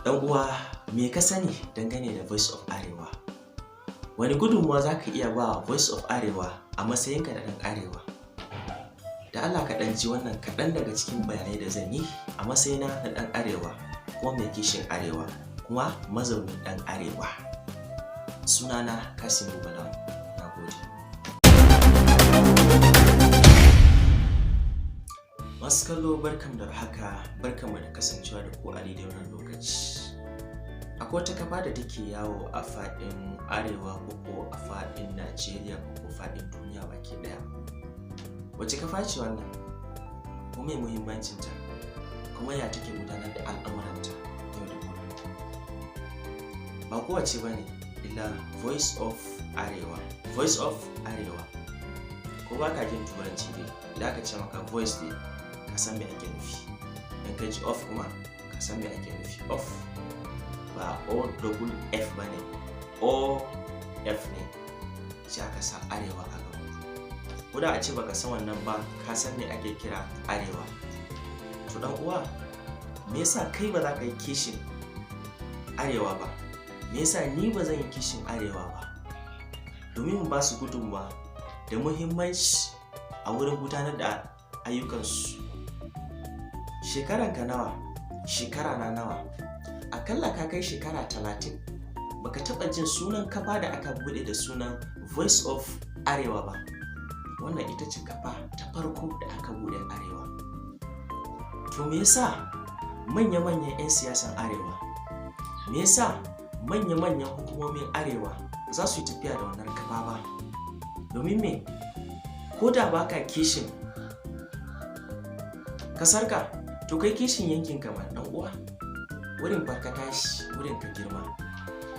Dan uwa, me ka sani dangane da Voice of Arewa? Wani gudunmuwa za ka iya ba Voice of Arewa a matsayinka na ɗan Arewa? Da Allah ka ɗan ji wannan kaɗan daga cikin bayanai da zan yi a matsayina na ɗan Arewa, kuma mai kishin Arewa, kuma mazaunin ɗan Arewa. Sunana Kasimu Bala, na gode. Masu kallo, barkanmu da haka, barkanmu da kasancewa da ku a daidai wannan lokaci. Akwai wata kafa da take yawo a faɗin Arewa ko a faɗin Najeriya ko faɗin duniya baki ɗaya. Wace kafa ce wannan? Kuma me muhimmancinta? Kuma ya take gudanar da al'amuranta yau da kullum? Ba kowace ba ne illa Voice of Arewa. Voice of Arewa. Ko ba ka jin Turanci dai, idan aka ce maka voice dai, ka san me ake nufi. In ka ji of kuma, ka san me ake nufi. Of ba O double F ba ne, O F ne, sai aka sa Arewa a gaba. Ko da a ce baka san wannan ba, ka san me ake kira Arewa. To dan uwa, me yasa kai ba za ka yi kishin Arewa ba? Me yasa ni ba zan yi kishin Arewa ba? Domin mu ba su gudunmawa da muhimmanci a wurin gudanar da ayyukansu. Shekaranka nawa? Shekara na nawa? Akalla ka kai shekara 30 baka taɓa jin sunan kafa da aka buɗe da sunan Voice of Arewa ba. Wannan ita ce kafa ta farko da aka buɗe Arewa. To me yasa manya-manyan 'yan siyasan Arewa, me yasa manya-manyan hukumomin Arewa za su yi tafiya da wannan kafa ba? Domin me? Ko da baka kishin kasarka, to kai kishin yankinka ma, ɗan uwa. Wurin fa ka tashi, wurin ka girma.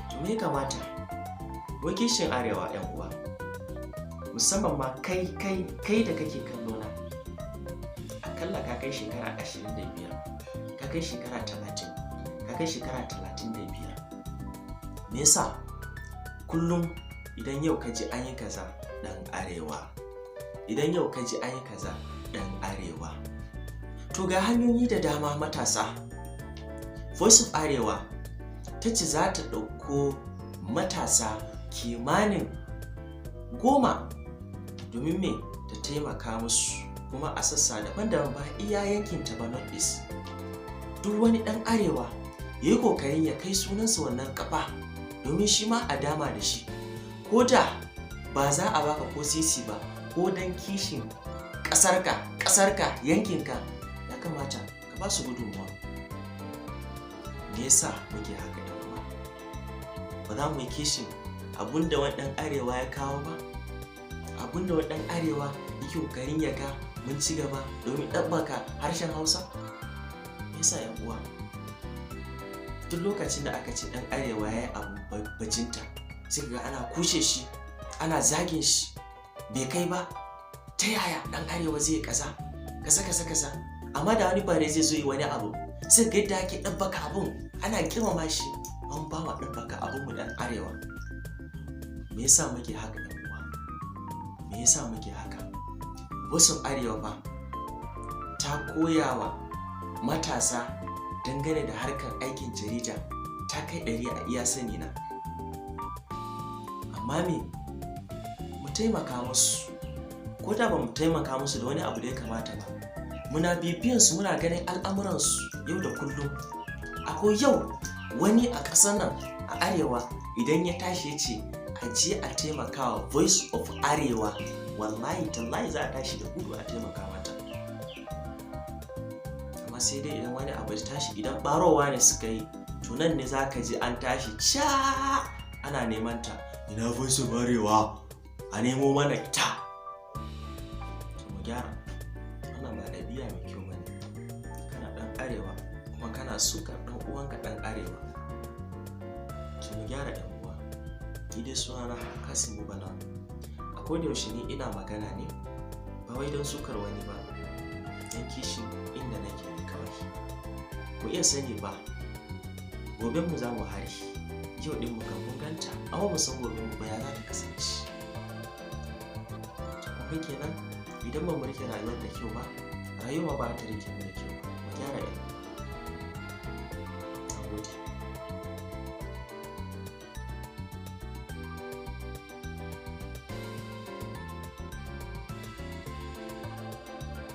To me ya kamata? Wai kishin Arewa, 'yan uwa. Musamman ma kai kai kai da kake kallo na. Akalla ka kai shekara 25, ka kai shekara 30, ka kai shekara 35. Me yasa kullum idan yau ka ji an yi kaza, ɗan Arewa? Idan yau ka ji an yi kaza, ɗan Arewa. To ga hanyoyi da dama, matasa. Voice of Arewa ta ce za ta ɗauko matasa kimanin 10 domin me? Ta taimaka musu, kuma a sassa daban-daban, ba iya yankin ta ba, North East. Duk wani ɗan Arewa ya yi ƙoƙarin ya kai sunansa wannan kafa domin shi ma a dama da shi. Ko da ba za a baka ko sisi ba, ko don kishin ƙasarka, ƙasarka, yankinka, ya kamata ka ba su gudunmuwa. Me yasa muke haka, ɗan uwa? Ba za mu yi kishin abun da wani ɗan Arewa ya kawo ba? Abun da wani ɗan Arewa yake ƙoƙarin ya ga mun ci gaba domin ɗabbaka harshen Hausa? Me yasa, 'yan uwa? Duk lokacin da aka ce ɗan Arewa ya yi abu bajinta, sai ga ana kushe shi, ana zagin shi, bai kai ba. Ta yaya ɗan Arewa zai kaza? Kaza kaza kaza. Amma da wani bare zai zo yi wani abu, sai ga yadda ake ɗabbaka abun, ana girmama shi. An ba wa ɗabbaka abun mu ɗan Arewa. Me yasa muke haka, 'yan uwa? Me yasa muke haka? Voice of Arewa fa ta koya wa matasa dangane da harkar aikin jarida ta kai 100 a iya sani na. Amma me? Mu taimaka musu. Ko da ba mu taimaka musu da wani abu da ya kamata ba, muna bibiyan su, muna ganin al'amuransu yau da kullum. Akwai yau wani a ƙasar nan, a Arewa, idan ya tashi ya ce a je a taimakawa Voice of Arewa, wallahi tallahi za a tashi da gudu a taimaka mata. Amma sai dai idan wani abu ya tashi, idan ɓarowa ne suka yi, to nan ne za ka ji an tashi ca ana neman ta. Ina Voice of Arewa? A nemo mana ita. To mu gyara. Wannan ba ɗabi'a mai kyau bane. Kana ɗan Arewa kuma kana sukar ɗan uwanka ɗan Arewa. To mu gyara, 'yan uwa. Ni dai sunana Kasimu Bala. A koda yaushe ni ina magana ne ba wai don sukar wani ba, don kishin inda nake ne kawai. Ku iya sani ba, goben mu za mu hari. Yau ɗin mu kan mun ganta, amma mu san goben mu ba ya za ta kasance. To kun kenan, idan ba mu rike rayuwar da kyau ba, rayuwa ba ta rike mu da kyau ba. Mu gyara, 'yan uwa.